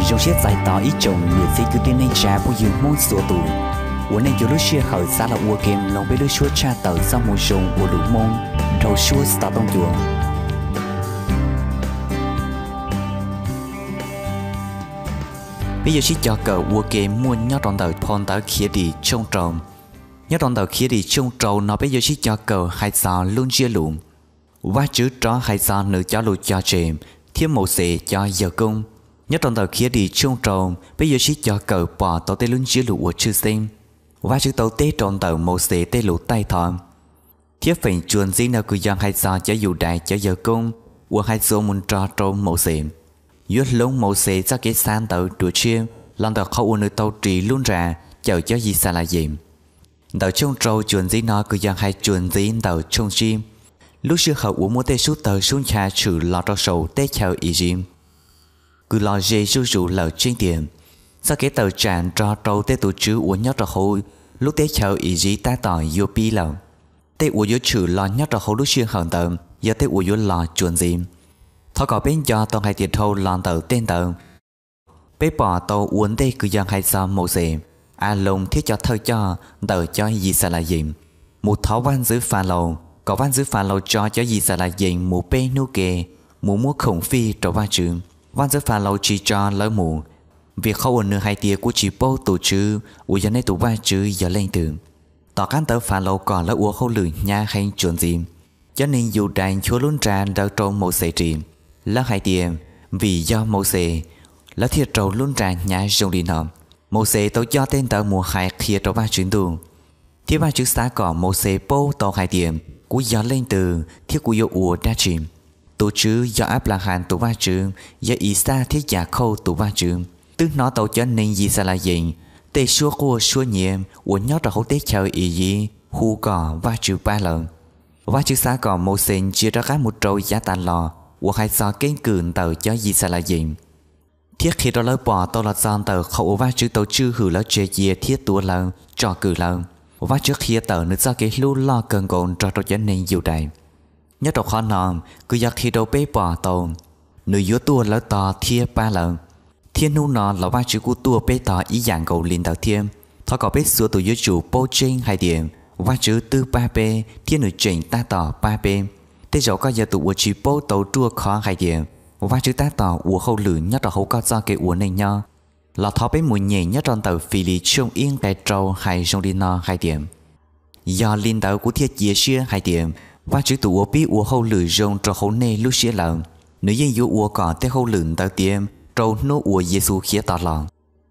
Zoo siab txais tos ib tsoom niam txiv kwv tij neej tsa phooj ywg Hmoob txhua tus uas nej yuav lub sij hawm xav los ua ke mloog peb lub suab tshaj tawm txoj moo zoo ua lus Hmoob dhau suab xov tooj cua. Peb yuav sib cog kawm ua ke muaj nyob rau ntawm phau ntawv Khiav Dim tshooj rau. Nyob rau ntawm Khiav Dim tshooj rau no peb yuav sib cog kawm hais txog lub ntsiab lus Vajtswv rov hais txog nws cov lus cog tseg thiab Mauxes cov yawg koob. Nyob rau ntawm Khiav Dim tshooj rau, peb yuav sib cog kawm pom tau tej lub ntsiab lus uas tshwj xeeb Vajtswv tau teb rau ntawm Mauxes tej lus taij thov thiab feem tsuas ntxiv no kws yog hais txog cov Yudais cov yawg koob uas hais txuas mus nrog rau Mauxes, yuav hloov Mauxes txoj kev xav ntawd dua tshiab los ntawm qhov uas nws tau ris lub nra cawm cov Yixalayees. Ntawm tshooj rau tsuas ntxiv no kws yog hais tsuas ntxiv ntawm tshooj tsib, lub sij hawm uas muaj tej sub tawg sub ncha tshwm los rau saum teb chaws Iziv kws los ze zuj zus lawm tseeb tiag. Txoj kev tawm tsam nrog rau tej tus tswv uas nyob rau hauv lub teb chaws Iziv tab tom yuav pib lawm. Tej uas yuav tshwm los nyob rau hauv lub sij hawm ntawd yog tej uas yuav los tsuas ntxiv. Thov kom peb nco tau hais tias dhau los ntawm tej ntawd, peb pom tau ua ntej kws yog hais txog Mauxes, Aloos thiab cov thawj coj ntawm cov Yixalayees mus thov vaj ntxwv Falaus kom vaj ntxwv Falaus tso cov Yixalayees mus peb hnub ke mus muab khoom fij rau Vajtswv. Vaj ntxwv Falaus tsis tso lawv mus, vim qhov uas nws hais tias, Kuv tsis paub tus TSWV uas yog nej tus Vajtswv yog leej twg. Tom qab ntawd Falaus kom lawv ua hauj lwm hnyav heev tsuas ntxiv. Cov neeg Yudais nchuav lub nra ntawd rau Mauxes ris. Lawv hais tias, Vim yog Mauxes, lawv thiaj raug lub nra hnyav zoo li no. Mauxes tau coj tej ntawd mus hais qhia rau Vajtswv Ntuj, thiab Vajtswv xav kom Mauxes paub tau hais tias, Kuv yog leej twg thiab kuv yuav ua dab tsi? Tus TSWV yog Anplahas tus Vajtswv, yog Ixaj thiab Yakhauj tus Vajtswv, twb hnov tau cov neeg Yixalayees tej suab quaj suab nyiav uas nyob rau hauv teb chaws Iziv hu kom Vajtswv pab lawv. Vajtswv xav kom Mauxes ntsia rov qab mus rau yav tas los uas hais txog keeb kwm ntawm cov Yixalayees, thiab qhia rau lawv pom tau los txog ntawm qhov uas Vajtswv tau tswj hwm lawv tseg cia thiab tuav lawv, tsom kwm lawv. Vajtswv qhia tawm nws txoj kev hlub loj kawg nkaus nrog rau cov neeg Yudais. Nyob rau qhov no, kws yog qhia rau peb pom tau, nws yuav tuaj lawv tog thiab pab lawv. Thiab hnub no los Vajtswv kuj tuaj peb tog ib yam nkaus li ntawd thiab. Thov kom peb txhua tus yuav tsum paub tseeb hais tias Vajtswv twb pab peb thiab nws tseem tab tom pab peb. Tej zaum koj yog tus uas tsis paub tau ruaj khov hais tias Vajtswv tab tom ua hauj lwm nyob rau hauv koj txoj kev ua neej nyob, los thov peb mus nyeem nyob rau ntawm Filis tshooj ib nqe rau hais zoo li no hais tias, Yog li ntawd kuv thiaj cia siab hais tias Vajtswv tus uas pib ua hauj lwm zoo rau hauv nej lub siab lawm, nws yeej yuav ua kom tej hauj lwm ntawd tiav rau hnub uas Yexus khiav tod los.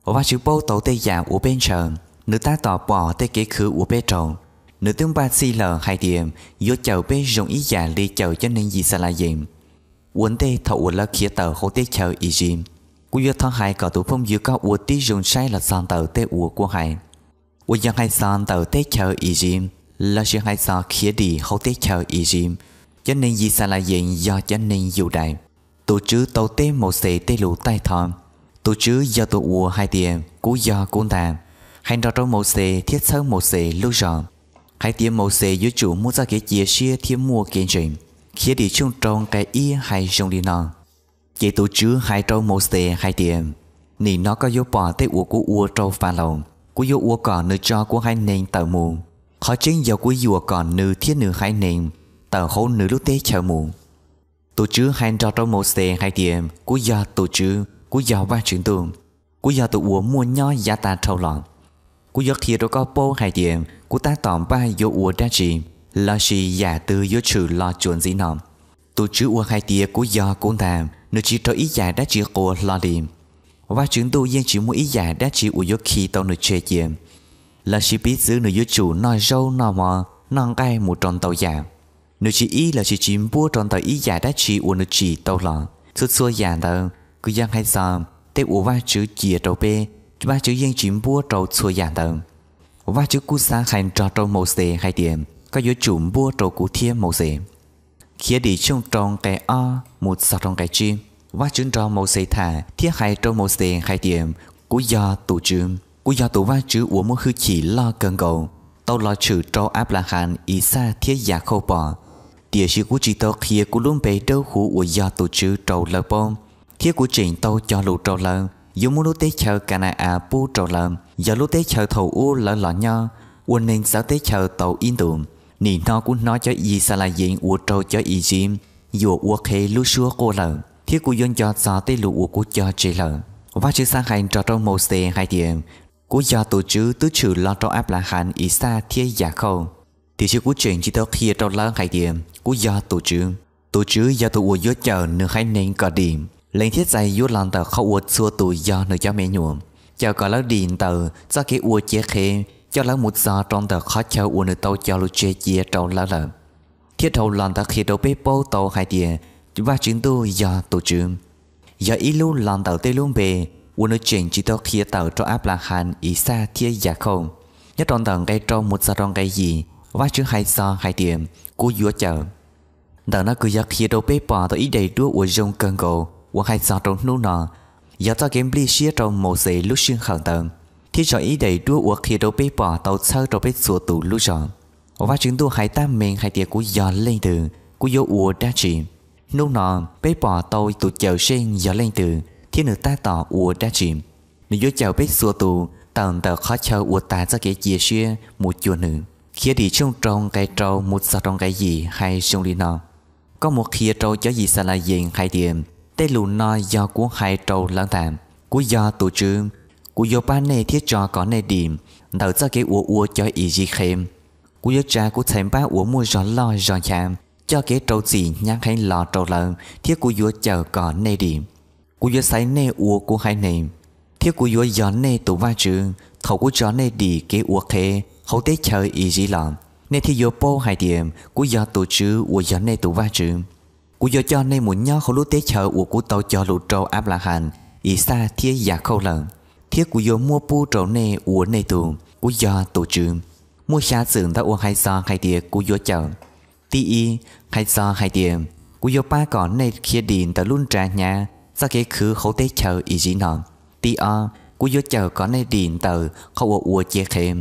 Vajtswv paub tau tej yam uas peb ntshaw, nws tab tom pom tej kev khwv uas peb raug. Nws twb npaj txhij lawm hais tias yuav cawm peb zoo ib yam li cawm cov neeg Yixalayees ua ntej thaum uas lawv khiav tawm hauv teb chaws Iziv. Kuv yuav thov hais kom tus phooj ywg koj ua tib zoo saib los txog ntawm tej uas kuv hais, uas yog hais txog ntawm teb chaws Iziv, lossis hais txog khiav dim hauv teb chaws Iziv. Cov neeg Yixalayees yog cov neeg Yudais. Tus Tswv tau teb Mauxes tej lus taij thov. Tus Tswv yog tus uas hais tias, Kuv yog kuv ntag, hais nrog rau Mauxes thiab txhawb Mauxes lub zog, hais tias Mauxes yuav tsum muaj txoj kev cia siab thiab muaj kev ntseeg. Khiav dim tshooj rau nqe ib hais zoo li no: Ces tus Tswv hais rau Mauxes hais tias, Nim no koj yuav pom tej uas kuv ua rau Falaus. Kuv yuav ua kom nws tso kuv haiv neeg tawm mus. Qhov tseeb yog kuv yuam kom nws thiab nws haiv neeg tawm hauv nws lub teb chaws mus. Tus Tswv hais nrog rau Mauxes hais tias, Kuv yog tus Tswv, kuv yog Vajtswv Ntuj. Kuv yog tus uas muaj nyob yav tas dhau los. Kuv yuav qhia rau koj paub hais tias kuv tab tom npaj yuav ua dab tsi, lossis yam twg yuav tshwm los tsuas ntxiv no. Tus Tswv uas hais tias, Kuv yog kuv ntag, nws tsis raug ib yam dab tsi quas hlo li. Vajtswv Ntuj yeej tsis muaj ib yam dab tsi uas yuav khi tau nws tseg cia, lossis piv txwv nws yuav tsum noj zaub noj mov noj nqaij mus rau ntau yam. Nws tsis ib lossis tsis npuab rau ntawm ib yam dab tsi uas nws tsim tau los. Txhua txhua yam ntawd, kws yog hais txog tej uas Vajtswv cia rau peb, Vajtswv yeej tsis npuab rau txhua yam ntawd. Vajtswv kuj xav hais nrog rau Mauxes hais tias, Koj yuav tsum npuab rau kuv thiab Mauxes. Khiav dim tshooj rau nqe ob mus txog rau nqe tsib, Vajtswv nrog Mauxes tham thiab hais rau Mauxes hais tias, Kuv yog tus Tswv, kuv yog tus Vajtswv uas muaj hwj chim loj kawg nkaus, tau los tshwm rau Anplahas, Ixaj thiab Yakhauj pom. Tiam sis kuv tsis tau qhia kuv lub npe dawb huv uas yog tus Tswv rau lawv paub, thiab kuv tseem tau cog lus rau lawv yuav muab lub teb chaws Ka na-as pub rau lawv, yog lub teb chaws thaum ub lawv los nyob, ua neeg txawv teb chaws tau ib ntus. Nim no kuv hnov cov Yixalayees uas raug cov Iziv yuam ua qhev lub suab quaj lawm, thiab kuv yuav nco txog tej lus uas kuv cog tseg lawm. Vajtswv xav hais nrog rau Mauxes hais tias, kuv yog tus Tswv twb tshwm los rau Anplahas, Ixaj thiab Yakhauj, tiam sis kuv tseem tsis tau qhia rau lawv hais tias kuv yog tus Tswv. Tus Tswv yog tus uas yuav cawm nws haiv neeg kom dim, lees thiab txais yuav los ntawm qhov uas txhua tus yog nws cov me nyuam, cawm kom lawv dim ntawm txoj kev ua cev qhev coj lawv mus txog rau ntawm qhov chaw uas nws tau cog lus tseg cia rau lawv lawm. Thiab dhau los ntawd qhia rau peb paub tau hais tias Vajtswv Ntuj yog tus Tswv, yog ib lub los ntawm tej lub npe uas nws tseem tsis tau qhia tawm rau Anplahas, Ixaj thiab Yakhauj. Nyob rau ntawm nqe rau mus txog rau nqe yim, Vajtswv hais txog hais tias, kuv yuav cawm. Ntawm no kuj yog qhia rau peb pom tau ib daim duab uas zoo kawg nkaus uas hais txog rau hnub no, yog txoj kev nplij siab rau Mauxes lub sij hawm ntawd, thiab yog ib daim duab uas qhia rau peb pom tau txhawb rau peb txhua tus lub zog. Vajtswv Ntuj hais tab meeg hais tias kuv yog leej twg, kuv yuav ua dab tsi. Hnub no, peb pom tau tus Cawmseej yog leej twg thiab nws tab tom ua dab tsi. Nws yuav cawm peb txhua tus tawm ntawm qhov chaw uas tas txoj kev cia siab mus cuag nws. Khiavdim tshooj rau nqe rau mus txog rau nqe yim hais zoo li no: Koj mus qhia rau cov Yixalayees hais tias, tej lus no yog kuv hais rau lawv ntag. Kuv yog tus Tswv, kuv yuav pab nej thiab tso kom nej dim ntawm txoj kev uas ua cov Iziv qhev. Kuv yuav tsa kuv txhais npab uas muaj zog loj zog nchav coj kev rau txim hnyav heev los rau lawv thiab kuv yuav cawm kom nej dim. Kuv yuav xaiv nej ua kuv haiv neeg, thiab kuv yuav yog nej tus Vajtswv thaum kuv tso nej dim kev ua qhev hauv teb chaws Iziv los. Nej thiaj yuav paub hais tias kuv yog tus Tswv uas yog nej tus Vajtswv. Kuv yuav coj nej mus nyob hauv lub teb chaws uas kuv tau cog lus rau Anplahas, Ixaj thiab Yakhauj lawm, thiab kuv yuav muab pub rau nej ua nej tug. Kuv yog tus Tswv. Muaj xya txwm ntawv uas hais txog hais tias kuv yuav cawm. Tib ib, hais txog hais tias, kuv yuav pab kom nej khiav dim ntawm lub nra hnyav txoj kev khwv hauv teb chaws Iziv no. Tib ob, kuv yuav cawm kom nej dim ntawm qhov uas ua cev qhev.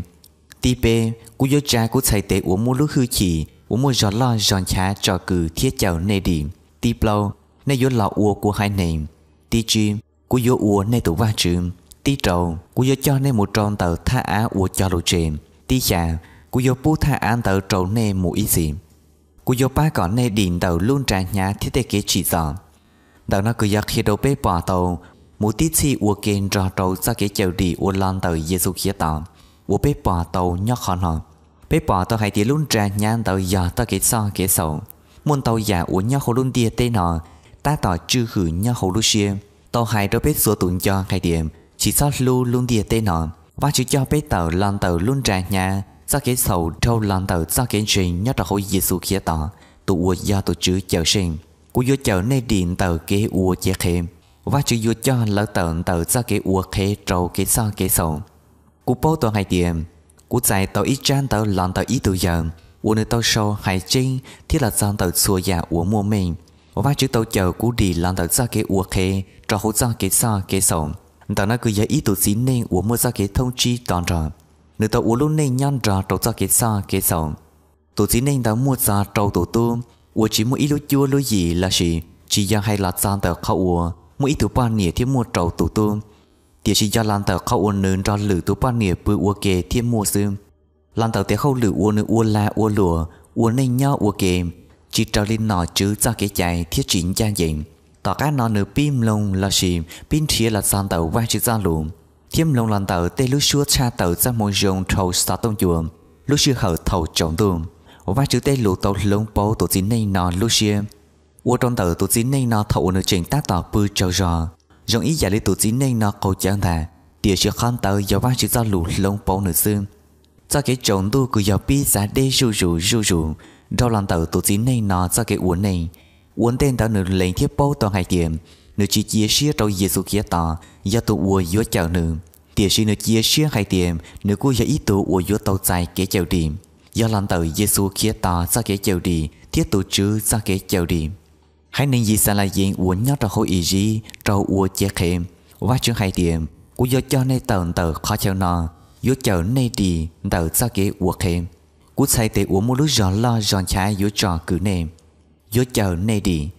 Tib peb, kuv yuav tsa kuv txhais tes uas muaj lub hwj chim uas muaj zog loj zog nchav tsom kwm thiab cawm nej dim. Tib plaub, nej yuav los ua kuv haiv neeg. Tib tsib, kuv yuav ua nej tus Vajtswv. Tib rau, kuv yuav coj nej mus rau ntawm thaj av uas cog lus tseg. Tib xya, kuv yuav pub thaj av ntawd rau nej mus ib txhis. Kuv yuav pab kom nej dim ntawm lub nra hnyav thiab tej kev tsim txom. Ntawm no kuj yog qhia rau peb pom tau mus tib txhij ua ke nrog rau txoj kev cawm dim uas los ntawm Yexus Khetos uas peb pom tau nyob qhov no. Peb pom tau hais tias lub nra hnyav ntawd yog txoj kev txhoj kev xaus. Muaj ntau yam uas nyob hauv lub ntiaj teb no tab tom tswj hwm nyob hauv lub siab, tau hais rau peb txhua tus nco hais tias tsis txhob hlub lub ntiaj teb no. Vajtswv coj peb tawm los ntawm lub nra hnyav txoj kev xaus dhau los ntawm txoj kev ntseeg nyob rau hauv Yexus Khetos tus uas yog tus Tswv Cawmseej. Kuv yuav cawm nej dim ntawm kev ua cev qhev. Vajtswv yuav coj lawv tawm ntawm txoj kev ua qhev rau kev txhoj kev xaus. Kuv paub tau hais tias kuv txais tau ib tsab ntawv los ntawm ib tug yawg uas nws tau sau hais tseeb thiab los txog ntawm txhua yam uas muaj meej. Vajtswv tau cawm kuv dim los ntawm txoj kev ua qhev rau hauv txoj kev txhoj kev xaus. Ntawm no kuj yog ib tus txiv neej uas muaj txoj kev thoob tsib to nrog, nws tau ua lub neej nyob nrog rau txoj kev txhoj kev xaus. Tus txiv neej ntawd muaj txog rau tus tub uas tsis muaj ib lub cuab lub yig lossis tsis yog hais los txog ntawm qhov uas muaj ib tug poj niam thiab muaj rau tus tub, tiam sis yog los ntawm qhov uas nws nrog lwm tus poj niam pw ua ke thiab muaj xwb. Los ntawm tes hauj lwm uas nws ua lag ua luam, ua neej nyob ua ke, tsis raws li nom tswv txoj kev cai thiab tsis ncaj ncees. Tom qab no nws pib mloog lossis pib nrhiav los txog ntawm Vajtswv Txojlus, thiab mloog los ntawm tej lub suab tshaj tawm txoj moo zoo dhau xov tooj cua lub sij hawm thaum tsaus ntuj. Vajtswv tej lus tau hloov pauv tus txiv neej no lub siab, ua rau ntawm tus txiv neej no thaum uas nws tseem tab tom pw tsaug zog, zoo ib yam li tus txiv neej no qaug cawv ntag, tiam sis qhov ntawd yog Vajtswv Txojlus hloov pauv nws xwb. Txoj kev tsaus ntuj kuj yog pib txav deb zuj zus zuj zus dhau los ntawm tus txiv neej no txoj kev ua neej. Ua ntej ntawd nws lees thiab paub tau hais tias nws tsis cia siab rau Yexus Khetos yog tus uas yuav cawm nws, tiam sis nws cia siab hais tias nws kuj yog ib tug uas yuav tau txais kev cawm dim, yog los ntawm Yexus Khetos txoj kev cawm dim thiab tus Tswv txoj kev cawm dim. Haiv neeg Yixalayees uas nyob rau hauv Iziv raug ua cev qhev. Vajtswv hais tias, kuv yuav coj nej tawm ntawm qhov chaw no, yuav cawm nej dim ntawm txoj kev ua qhev. Kuv txhais tes uas muaj lub zog loj zog nchav yuav tsom kwm nej, yuav cawm nej dim.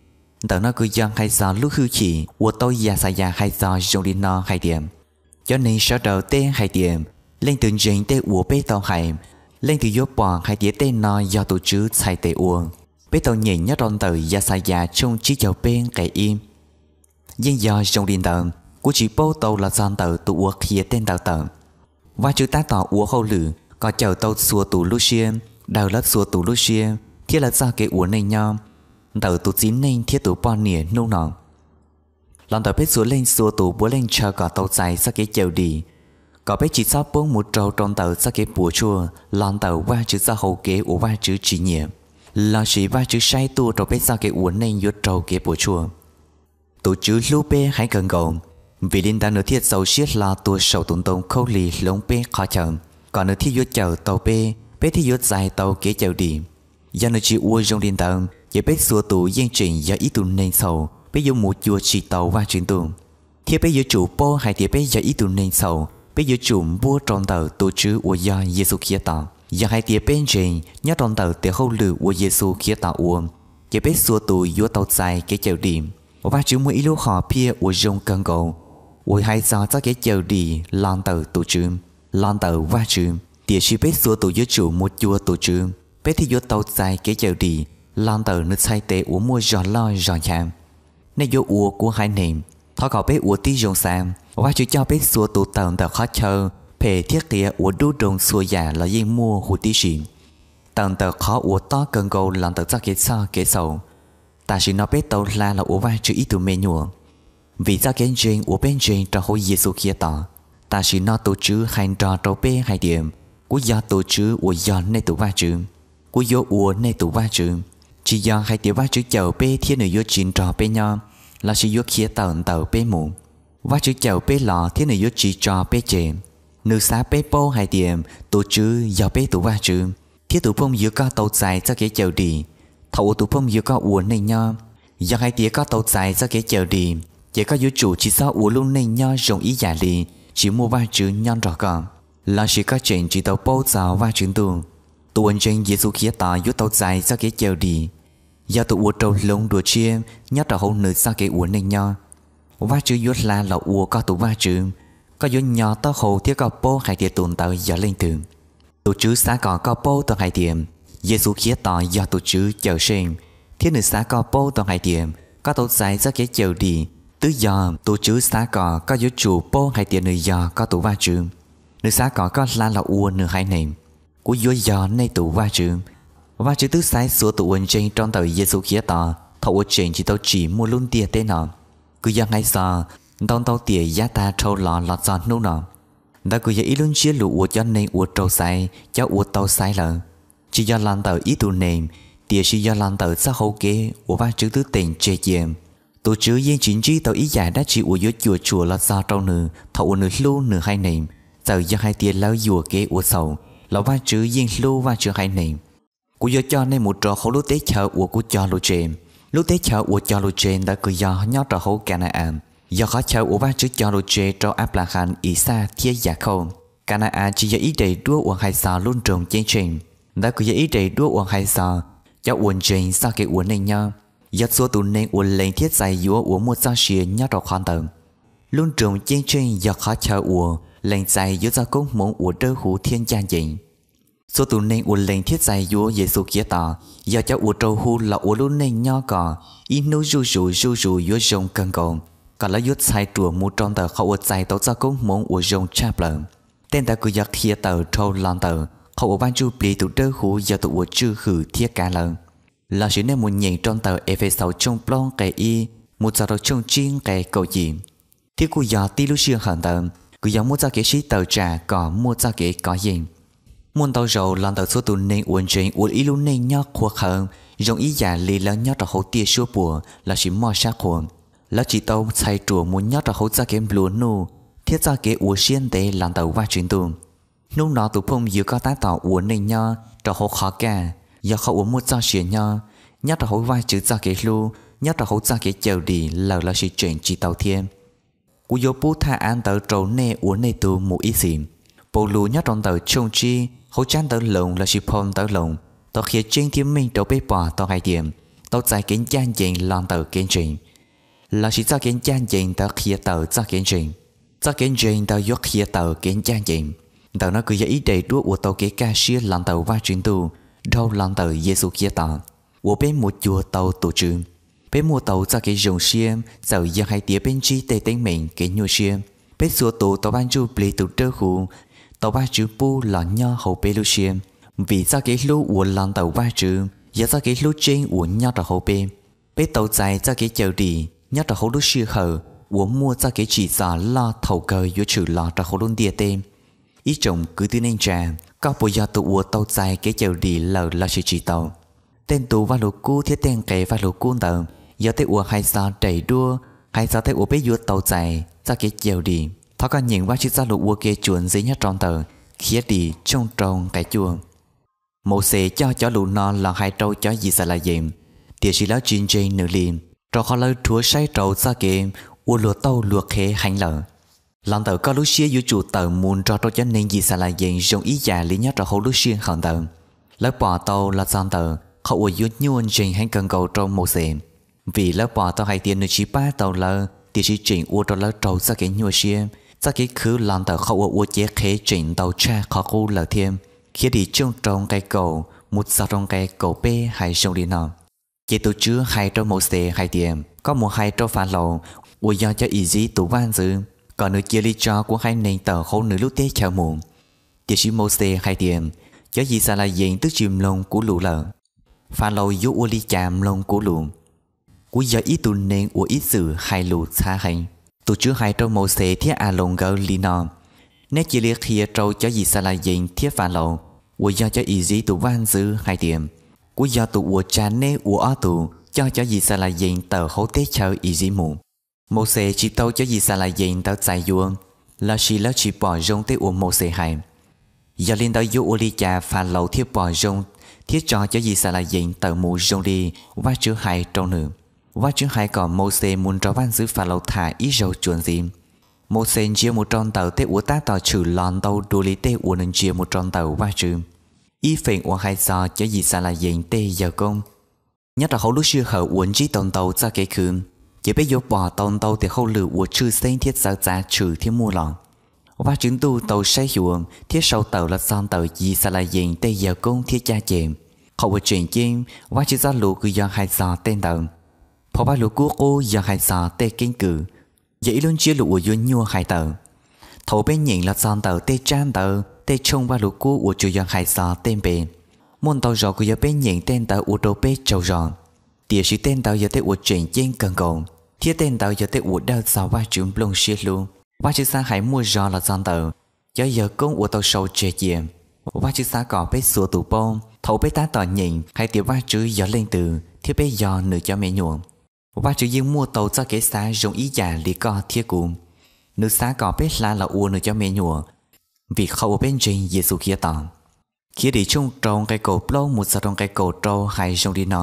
Ntawm no kws yog hais txog lub hwj chim uas tau Yaxayas hais txog zoo li no hais tias: Cov neeg sawv daws teb hais tias, leej twg ntseeg tej uas peb tau hais? Leej twg yuav pom hais tias tej no yog tus Tswv txhais tes ua? Peb tau nyeem nyob rau ntawm Yaxayas tshooj tsib caug peb nqe ib. Yeej yog zoo li ntawd, kuv tsis paub tau los txog ntawm tus uas qhia tej ntawd tawm. Vajtswv tab tom ua hauj lwm kom cawm tau txhua tus lub siab, daws lawv txhua tus lub siab thiab lawv txoj kev ua neej nyob, ntawm tus txiv neej thiab tus poj niam hnub no. Los ntawm peb txhua leej txhua tus puav leej ntshaw kom tau txais txoj kev cawm dim, kom peb tsis txhob poob mus raug rau ntawm txoj kev puas tsuaj los ntawm Vajtswv txoj hau kev uas Vajtswv tsis nyiam, lossis Vajtswv saib tuaj rau peb txoj kev ua neej yuav raug kev puas tsuaj. Tus Tswv hlub peb heev kawg nkaus, vim li ntawd nws thiaj txaus siab hlo tuag saum tus ntoo khaub lig hloov peb qhov chaw, kom nws thiaj yuav cawm tau peb, peb thiaj yuav txais tau kev cawm dim. Yog nws tsis ua zoo li ntawd ces peb txhua tus yeej tseem yog ib tug neeg txhaum, peb yuav mus cuag tsis tau Vajtswv ntuj. Thiab peb yuav tsum paub hais tias peb yog ib tug neeg txhaum, peb yuav tsum npuab rau ntawm tus Tswv uas yog Yexus Khiav Tos. Yog hais tias peb ntseeg nyob rau ntawm tes hauj lwm uas Yexus Khiav Tos ua, ces peb txhua tus yuav tau txais kev cawm dim. Vajtswv muaj ib lub hom phiaj uas zoo kawg nkaus uas hais txog txoj kev cawm dim los ntawm tus Tswv, los ntawm Vajtswv, tiam sis peb txhua tus yuav tsum mus cuag tus Tswv peb thiaj yuav tau txais kev cawm dim los ntawm nws txhais tes uas muaj zog loj zog nchav. Nej yuav ua kuv haiv neeg. Thov kom peb ua tib zoo xav, Vajtswv coj peb txhua tus tawm ntawm qhov chaw phem thiab qias uas dub doog txhua yam los yeej muaj huv tib si, tawm ntawm qhov uas tob kawg nkaus los ntawm txoj kev txhoj kev txhaum. Tam sim no peb tau hla los ua Vajtswv ib tug me nyuam, vim txoj kev ntseeg uas peb ntseeg rau hauv Yexus Khiav Tos. Tam sim no tus Tswv hais nrog rau peb hais tias, kuv yog tus Tswv uas yog nej tus Vajtswv, kuv yuav ua nej tus Vajtswv. Tsis yog hais tias Vajtswv cawm peb thiab nws yuav tsis nrog peb nyob, lossis yuav khiav tawm ntawm peb mus. Vajtswv cawm peb los thiab nws yuav tsis tso peb tseg. Nws xav peb paub hais tias tus Tswv yog peb tus Vajtswv, thiab tus phooj ywg koj tau txais txoj kev cawm dim. Thaum uas tus phooj ywg koj ua neej nyob, yog hais tias koj tau txais txoj kev cawm dim, ces koj yuav tsum tsis txhob ua lub neej nyob zoo ib yam li tsis muaj Vajtswv nyob nrog koj, lossis koj tseem tsis tau paub txog Vajtswv ntuj. Tus uas ntseeg Yexus Khiav Tos yuav tau txais txoj kev cawm dim, yog tus uas raug hloov dua tshiab nyob rau hauv nws txoj kev ua neej nyob. Vajtswv yuav hla los ua koj tus Vajtswv, koj yuav nyo taub hau thiab koj paub hais tias tus ntawd yog leej twg. Tus Tswv xav kom koj paub tau hais tias Yexus Khiav Tos yog tus Tswv Cawmseej, thiab nws xav koj paub tau hais tias koj tau txais txoj kev cawm dim. Twb yog tus Tswv xav kom koj yuav tsum paub hais tias nws yog koj tus Vajtswv. Nws xav kom koj hla los ua nws haiv neeg. Kuv yuav yog nej tus Vajtswv. Vajtswv twb xaiv txhua tus uas ntseeg rau ntawm Yexus Khiav Tos thaum uas tseem tsis tau tsim muaj lub ntiaj teb no, kws yog hais txog ntau ntau tiam yav tag dhau los los txog hnub no. Ntawd kws yog ib lub ntsiab lus uas cov neeg uas raug xaiv, cov uas tau xaiv lawm, tsis yog los ntawm ib tug neeg, tiam sis yog los ntawm txoj hau kev uas Vajtswv twb teem tseg cia. Tus Tswv yeej tsis ntsib tau ib yam dab tsi uas yuav cuam tshuam los txog rau nws thaum uas nws hlub nws haiv neeg. Txawm yog hais tias lawv yuam kev ua txhaum, los Vajtswv yeej hlub Vajtswv haiv neeg. Kuv yuav coj nej mus rau hauv lub teb chaws uas kuv cog lus tseg. Lub teb chaws uas cog lus tseg ntawd kws yog nyob rau hauv Ka na-as, yog qhov chaw uas Vajtswv cog lus tseg rau Anplahas, Ixaj thiab Yakhauj. Ka na-as tsis yog ib daim duab uas hais txog lub nroog ceeb tsheej, ntawd kws yog ib daim duab uas hais txog cov uas ntseeg txoj kev ua neej nyob, yog txhua tus neeg uas lees thiab txais yuav uas muaj txoj sia nyob rau qhov ntawd. Lub nroog ceeb tsheej yog qhov chaw uas lees txais yuav txoj koob hmoov uas dawb huv thiab ncaj ncees. Txhua tus neeg uas lees thiab txais yuav Yexus Khiav Tos yog cov uas raug hu los ua lub neej nyob kom ib hnub zuj zus zuj zus yuav zoo kawg nkaus, kom lawv yuav txhais ruam mus rau ntawm qhov uas txais tau txoj koob hmoov uas zoo tshaj plaws. Tej ntawd kws yog qhia tawm dhau los ntawm qhov uas Vaj Ntsujplig tus dawb huv yog tus uas tswj hwm thiab kav lawv. Lossis nej mus nyeem rau ntawm Efexaus tshooj plaub nqe ib mus txog rau tshooj tsib nqe kaum yim. Thiab kuj yog tib lub sij hawm ntawd kws yog muaj txoj kev sib tawm tsam kom muaj txoj kev kov yeej. Muaj ntau zaus los ntawm txhua tus neeg uas ntseeg ua ib lub neej nyob qhuav qhawv zoo ib yam li lawv nyob rau hauv tiaj suab puam lossis moj sab qhua. Lawv tsis tau txhais ruam mus nyob rau hauv txoj kev nplua nuj thiab txoj kev ua siab ntev los ntawm Vajtswv ntuj. Hnub no tus phooj ywg koj tab tom ua neej nyob rau hauv qhov kaj, yog qhov uas muaj txoj sia nyob, nyob rau hauv Vajtswv txoj kev hlub, nyob rau hauv txoj kev cawm dim lawm lossis tseem tsis tau thiab. Kuv yuav pub thaj av ntawd rau nej ua nej tug mus ib txhis. Paulus nyob rau ntawm tshooj tsib hauv tsab ntawv Loos lossis phau ntawv Loos tau qhia tseeb thiab meej rau peb pom tau hais tias tau txais kev ncaj ncees los ntawm kev ntseeg, lossis txoj kev ncaj ncees ntawd qhia tawm txoj kev ntseeg. Txoj kev ntseeg ntawd yuav qhia tawm kev ncaj ncees. Ntawm no kwv yog ib daim duab ua tau kev kaj siab los ntawm Vajtswv Ntuj dhau los ntawm Yexus Khetos, uas peb mus cuag tau tus Tswv. Peb muaj tau txoj kev zoo siab txawm yog hais tias peb ntsib tej teeb meem kev nyuaj siab. Peb txhua tus tau Vaj Ntsujplig tus dawb huv, tau Vajtswv pub los nyob hauv peb lub siab, vim txoj kev hlub uas los ntawm Vajtswv yog txoj kev hlub tseeb uas nyob rau hauv peb. Peb tau txais txoj kev cawm dim nyob rau hauv lub sij hawm uas muaj txoj kev tsim txom loj thaum kawg yuav tshwm los rau hauv lub ntiaj teb. Ib tsoom kwv tij neej tsa, koj puas yog tus uas tau txais kev cawm dim lawm lossis tsis tau? Tej ntu Vajluskub thiab tej nqe Vajluskub ntawd yog tej uas hais txog daim duab, hais txog tej uas peb yuav tau txais txoj kev cawm dim. Thov koj nyeem Vajtswv txoj lus ua ke tsuas ntxiv nyob rau ntawm Khiavdim tshooj rau nqe cuaj. Mauxes coj cov lus no los hais rau cov Yixalayees, tiam sis lawv tsis ntseeg nws li, rau qhov lawv rhuav saib rau txoj kev ua luag tauj luag qhev heev lawm. Los ntawm koj lub siab yuav tsum tawm mus nrog rau cov neeg Yixalayees zoo ib yam li nyob rau hauv lub sij hawm ntawd. Lawv pom tau los txog ntawm qhov uas yuav nyuaj ntseeg heev kawg nkaus rau Mauxes, vim lawv pom tau hais tias nws tsis pab tau lawv tiam sis tseem ua rau lawv raug txoj kev nyuaj siab. Txoj kev khwv los ntawm qhov uas ua cev qhev tseem ntau tshaj qhov qub lawm thiab. Khiavdim tshooj rau nqe kaum mus txog rau nqe kaum peb hais zoo li no: Ces tus Tswv hais rau Mauxes hais tias, koj mus hais rau Falaus uas yog cov Iziv tus vaj ntxwv, kom nws cia li tso kuv haiv neeg tawm hauv nws lub teb chaws mus. Tiam sis Mauxes hais tias, cov Yixalayees twb tsis mloog kuv lus lawm, Falaus yuav ua li cas mloog kuv lus? Kuv yog ib tug neeg uas ib txwm hais lus txhav heev. Tus Tswv hais rau Mauxes thiab Alaus nkawd li no: Neb cia li qhia rau cov Yixalayees thiab Falaus uas yog cov Iziv tus vaj ntxwv hais tias, kuv yog tus uas tsa neb ua ob tug coj cov Yixalayees tawm hauv teb chaws Iziv mus. Mauxes tsis tau cov Yixalayees ntawd txais yuav, lossis lawv tsis pom zoo tej uas Mauxes hais. Yog li ntawd yuav ua li cas Falaus thiaj pom zoo thiab tso cov Yixalayees tawm mus zoo li Vajtswv hais rau nws? Vajtswv hais kom Mauxes mus nrog vaj ntxwv Falaus tham ib zaug tsuas ntxiv. Mauxes ntsia mus rau ntawm tej uas tab tom tshwm los ntau dua li tej uas nws ntsia mus rau ntawm Vajtswv, ib feem uas hais txog cov Yixalayees tej yawg koob. Nyob rau hauv lub sij hawm uas ntsib tau ntau txoj kev khwv, ces peb yuav pom tau ntau tes hauj lwm uas tshwj xeeb thiab txawv txav tshwm thiab muaj los. Vajtswv Ntuj tau saib xyuas thiab sau tawm los txog ntawm Yixalayees tej yawg koob thiab caj ces. Qhov uas tseem ceeb, Vajtswv txoj lus kws yog hais txog tej ntawd. Phau Vajluskub Qub yog hais txog tej keeb kwm, yog ib lub ntsiab lus uas yuav nyuaj hais tawm. Thaum peb nyeem los txog ntawm tej tsab ntawv tej tshooj Vajluskub uas tsuas yog hais txog tej npe, muaj ntau zaus kws yog peb nyeem tej ntawd ua rau peb tsaug zog. Tiam sis tej ntawd yog tej uas tseem ceeb kawg nkaus, thiab tej ntawd yog tej uas dawj txog Vajtswv nplooj siab hlub. Vajtswv xav hais muaj zog los txog ntawm cov yawg koob uas tau sau tseg cia. Vajtswv xav kom peb txhua tus paub thaum peb tab tom nyeem hais tias Vajtswv yog leej twg thiab peb yog Nws cov me nyuam. Vajtswv yeej muaj tau txoj kev xav zoo ib yam li koj thiab kuv. Nws xav kom peb hla los ua Nws cov me nyuam vim qhov uas peb ntseeg Yexus Khetos. Khiavdim tshooj rau nqe kaum plaub mus txog rau nqe kaum rau hais zoo li no: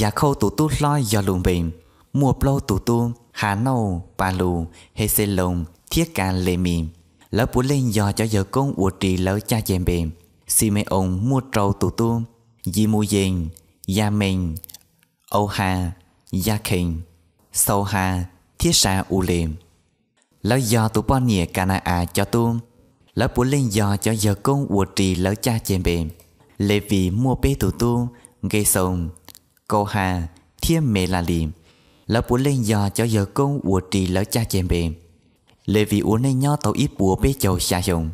Yakhauj tus tub hlob yog Lunpes, muaj plaub tug tub: Hanauj, Palus, Hexeloos thiab Kalemis. Lawv puav leej yog cov yawg koob uas ris lawv caj ceg npe. Xime-oos muaj rau tus tub: Yimuyees, Yamees, Auhas, Yakhees, Xauhas thiab Sa-ules. Lawv yog tus poj niam Kana-as cov tub. Lawv puav leej yog cov yawg koob uas ris lawv caj ceg npe. Levis muaj peb tug tub: Nkesoos, Kauhas thiab Melalis. Lawv puav leej yog cov yawg koob uas ris lawv caj ceg npe. Levis ua neej nyob tau ib puas peb caug xya xyoos.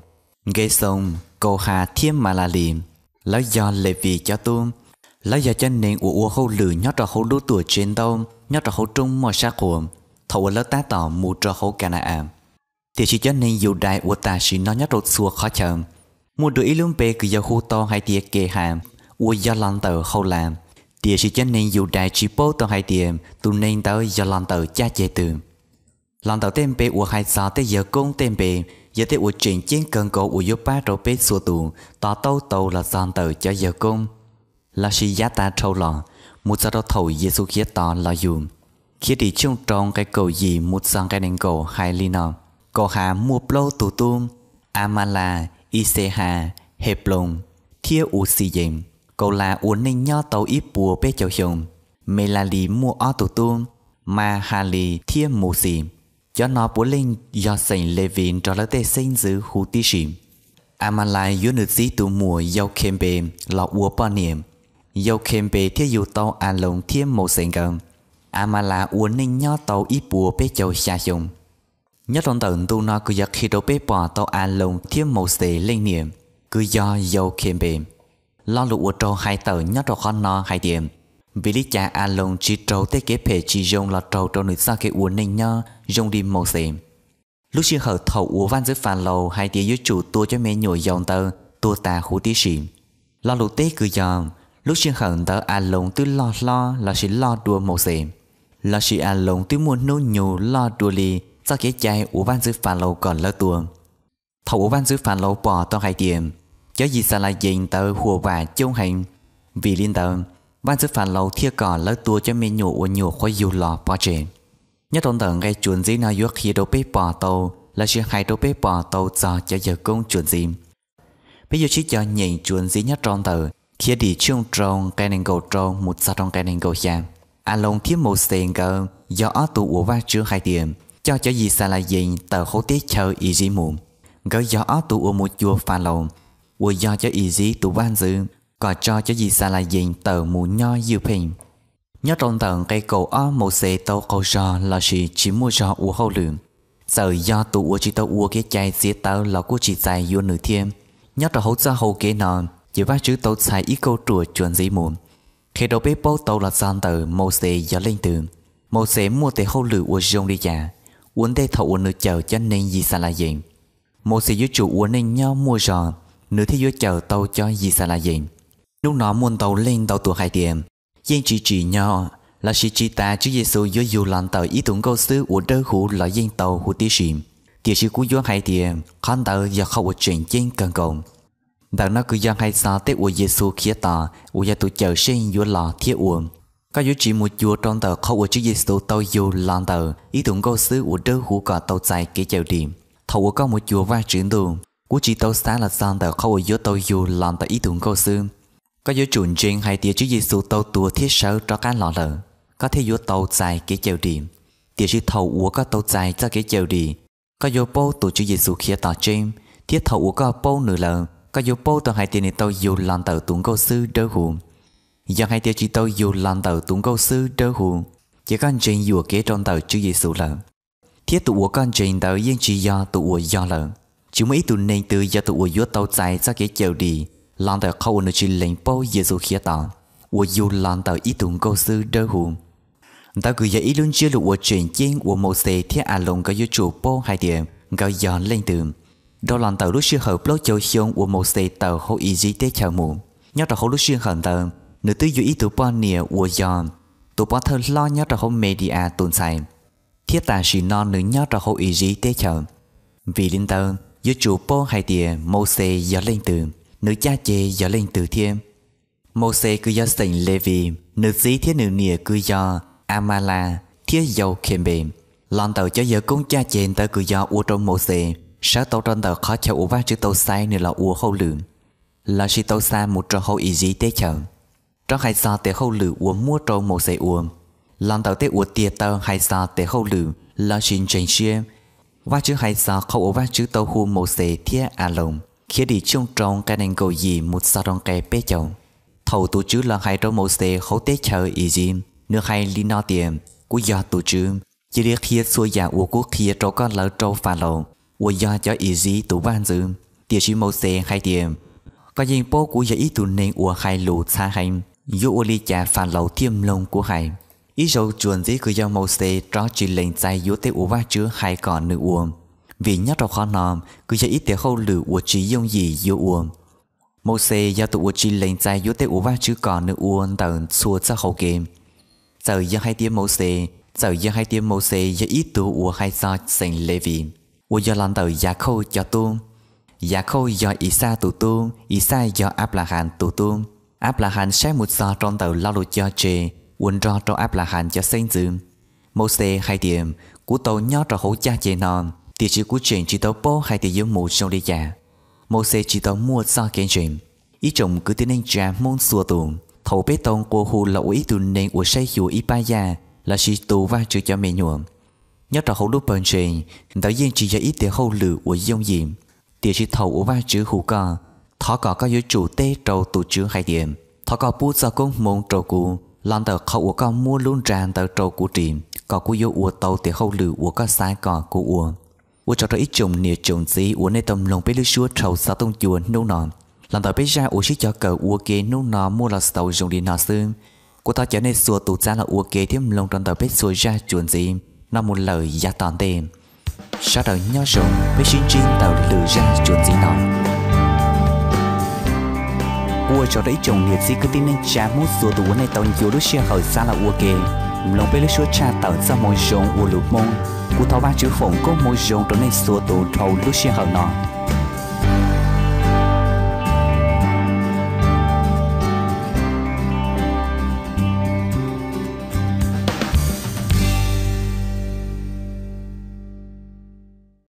Nkesoos, Kauhas thiab Malalis, lawv yog Levis cov tub. Lawv yog cov neeg uas ua hauj lwm nyob rau hauv lub Tuamtsev Ntaub nyob rau hauv roob moj sab qhua thaum uas lawv tab tom mus rau hauv Kana-as. Tiam sis cov neeg Yudais uas tam sim no nyob rau txhua qhov chaw, muaj dua ib lub npe kws yog hu tau hais tias Kehas, uas yog los ntawm Haulas. Tiam sis cov neeg Yudais tsis paub tau hais tias tus neeg ntawd yog los ntawm caj ceg twg. Los ntawm tej npe uas hais txog tej yawg koob tej npe, yog tej uas tseem ceeb kawg nkaus uas yuav pab rau peb txhua tus to taub tau los txog ntawm cov yawg koob, lossis yav tas dhau los mus txog rau thaum Yexus Khetos los yug. Khiavdim tshooj rau nqe kaum yim mus txog nqe nees nkaum hais li no: Kauhas muaj plaub tug tub: Amalas, Ixehas, Heploos thiab Uxiyees. Kaulas ua neej nyob tau ib puas peb caug xyoo. Melalis muaj ob tug tub, Mahalis thiab Muxis. Cov no puav leej yog xeem Levis nrog lawv tej xeeb ntxwv huv tib si. Amalas yuav nws txiv tus muam Yaukhenpes los ua poj niam. Yaukhenpes thiaj yug tau Aloos thiab Mauxes nkawd. Amalas ua neej nyob tau ib puas peb caug xya xyoo. Nyob rau ntawm ntu no kws yog qhia rau peb pom tau Aloos thiab Mauxes leej niam, kws yog Yaukhenpes. Lo lus uas raug hais tawm nyob rau qhov no hais tias, vim li cas Aloos tsis raug tej kev phem tsis zoo los raug rau nws txoj kev ua neej nyob zoo li Mauxes? Lub sij hawm thaum uas Vaj ntxwv Falaus hais tias yuav tsum tua cov me nyuam yaus ntawd tuag tas huv tib si. Lo lus teb kws yog, lub sij hawm ntawd Aloos twb loj hlob lossis loj dua Mauxes, lossis Aloos twb muaj hnub nyoog loj dua li txoj kev cai uas Vaj ntxwv Falaus kom lawv tua. Thaum uas Vaj ntxwv Falaus pom tau hais tias cov Yixalayees ntawd huam vam coob heev, vim li ntawd, Vaj ntxwv Falaus thiaj kom lawv tua cov me nyuam uas nyuam qhuav yug los pov tseg. Nyob rau ntawm nqe tsuas ntxiv no yuav qhia rau peb pom tau lossis hais rau peb pom tau txog cov yawg koob tsuas ntxiv. Peb yuav sib cog nyeem tsuas ntxiv nyob rau ntawm Khiavdim tshooj rau nqe nees nkaum rau mus txog rau nqe nees nkaum xya. Aloos thiab Mauxes nkawd yog ob tug uas Vajtswv hais tias coj cov Yixalayees tawm hauv teb chaws Iziv mus. Nkawd yog ob tug uas mus cuag Falaus, uas yog cov Iziv tus vaj ntxwv, kom tso cov Yixalayees tawm mus nyob ywj pheej. Nyob rau ntawm nqe kaum ob Mauxes tau qaug zog lossis tsis muaj zog ua hauj lwm. Txawm yog tus uas tsis tau ua kev cai txiav tawv los kuj tsis txais yuav nws thiab. Nyob rau hauv txoj hau kev no, ces Vajtswv tau txhais ib kauj ruam tsuas ntxiv mus, qhia rau peb paub tau los txog ntawm Mauxes yog leej twg, Mauxes muaj tes hauj lwm uas zoo li cas, ua ntej thaum uas nws cawm cov neeg Yixalayees. Mauxes yuav tsum ua neej nyob muaj zog, nws thiaj yuav cawm tau cov Yixalayees. Hnub no muaj ntau leej ntau tus hais tias yeej tsis tsim nyog lossis tsis tas Tswv Yexus yuav yug los ntawm ib tug nkauj xwb uas dawb huv los yeej tau huv tib si. Tiam sis kuv yuav hais tias qhov ntawd yog qhov uas tseem ceeb kawg nkaus. Ntawm no kws yog hais txog tej uas Yexus Khiav Tos uas yog tus Cawmseej yuav los thiab ua. Koj yuav tsis mus cuag rau ntawm qhov uas Tswv Yexus tau yug los ntawm ib tug nkauj xwb uas dawb huv kom tau txais kev cawm dim. Thaum uas koj mus cuag Vajtswv Ntuj, kuv tsis tau xav los txog ntawm qhov uas yuav tau yug los ntawm ib tug nkauj xwb. Koj yuav tsum ntseeg hais tias Tswv Yexus tau tuag thiab sawv rov qab los lawm, koj thiaj yuav tau txais kev cawm dim. Tiam sis thaum uas koj tau txais txoj kev cawm dim, koj yuav paub tus Tswv Yexus Khiav Tos tseeb, thiab thaum uas koj paub nws lawm, koj yuav paub tau hais tias nws tau yug los ntawm tus nkauj xwb dawb huv. Yog hais tias tsis tau yug los ntawm tus nkauj xwb dawb huv, ces koj ntseeg yuam kev rau ntawm Tswv Yexus lawm, thiab tus uas koj ntseeg ntawd yeej tsis yog tus uas yog lawm. Tsis muaj ib tug neeg twg yog tus uas yuav tau txais txoj kev cawm dim los ntawm qhov uas nws tsis lees paub Yexus Khiav Tos uas yug los ntawm ib tug nkauj xwb dawb huv. Ntawd kws yog ib lub ntsiab lus uas tseem ceeb uas Mauxes thiab Aloos nkawd yuav tsum paub hais tias nkawd yog leej twg. Dhau los ntawm lub sij hawm plaub caug xyoo uas Mauxes tawm hauv Iziv teb chaws mus, nyob rau hauv lub sij hawm ntawd nws twb yuav ib tug poj niam uas yog tus pov thawj hlob nyob rau hauv Mes Dis As tus ntxhais, thiab tam sim no nws nyob rau hauv Iziv teb chaws. Vim li ntawd yuav tsum paub hais tias Mauxes yog leej twg, nws caj ces yog leej twg thiab. Mauxes kws yog xeem Levis, nws txiv thiab nws niam kws yog Amalas thiab Yaukhenpes. Los ntawm cov yawg koob caj ces ntawd kws yog ua rau Mauxes sawv tau rau ntawm qhov chaw uas Vajtswv tau xaiv nws los ua hauj lwm, lossis tau xa mus rau hauv Iziv teb chaws. Rov hais txog tes hauj lwm uas muab rau Mauxes ua, los ntawm tej uas tiag taw hais txog tes hauj lwm lossis ntseeg siab, Vajtswv hais txog qhov uas Vajtswv tau hu Mauxes thiab Aloos Khiavdim tshooj rau nqe nees nkaum yim mus txog rau nqe peb caug. Thaum tus Tswv los hais rau Mauxes hauv teb chaws Iziv, nws hais li no tias, Kuv yog tus Tswv, cia li qhia txhua yam uas kuv qhia rau koj lawm rau Falaus uas yog cov Iziv tus vaj ntxwv. Tiam sis Mauxes hais tias, Koj yeej paub kuv yog ib tug neeg uas hais lus txhav heev, yuav ua li cas Falaus thiaj mloog kuv hais? Ib zaug tsuas ntxiv kws yog Mauxes rov tsis lees txais yuav tej uas Vajtswv hais kom nws ua, vim nyob rau qhov no kws yog ib tes hauj lwm uas tsis yooj yim yuav ua. Mauxes yog tus uas tsis lees txais yuav tej uas Vajtswv kom nws ua ntawm txhua txoj hau kev. Txawm yog hais tias Mauxes, txawm yog hais tias Mauxes yog ib tug uas hais txog xeem Levis, uas yog los ntawm Yakhauj cov tub. Yakhauj yog Ixaj tus tub, Ixaj yog Anplahas tus tub. Anplahas saib mus txog rau ntawm lo lus cog tseg uas nrog rau Anplahas cov xeeb ntxwv. Mauxes hais tias, Kuv tau nyob rau hauv caj ces no, tiam sis kuv tseem tsis tau paub hais tias yuav mus zoo li cas. Mauxes tsis tau muaj txoj kev ntseeg. Ib tsoom kwv tij neej tsa Hmoob txhua tus, Thaum peb tau nqua hu los ua ib tug neeg uas saib xyuas ib pab yaj lossis tu Vajtswv cov me nyuam nyob rau hauv lub pawg ntseeg, ntawd yeej tsis yog ib tes hauj lwm uas yooj yim, tiam sis thaum uas Vajtswv hu koj, thov kom koj yuav tsum teb rau tus Tswv hais tias: Thov koj pub txoj koob hmoov rau kuv los ntawm qhov uas koj muab lub nra ntawd rau kuv ris, kom kuv yuav ua tau tes hauj lwm uas koj xav kom kuv ua. Ua tsaug rau ib tsoom niam tsoom txiv uas nej tau mloog peb lub suab rhau xov tooj cua hnub no. Los ntawm peb zaj uas sib cog kawm ua ke hnub no muaj los xaus zoo li no xwb. Kuv thov caw nej txhua tus txav los ua ke thiab mloog rau ntawm peb txhua zaj tsuas ntxiv no mus lawm yav tom ntej. Sawv daws nyob zoo, peb sib ntsib ntawm lwm zaj tsuas ntxiv no. Ua tsaug rau ib tsoom niam txiv kwv tij neej tsa Hmoob txhua tus uas nej tau ncua lub sij hawm txav los ua ke mloog peb lub suab tshaj tawm txoj hmoo zoo ua lus Hmoob. Kuv thov Vajtswv foom koob hmoov zoo rau nej txhua tus dhau lub sij hawm no.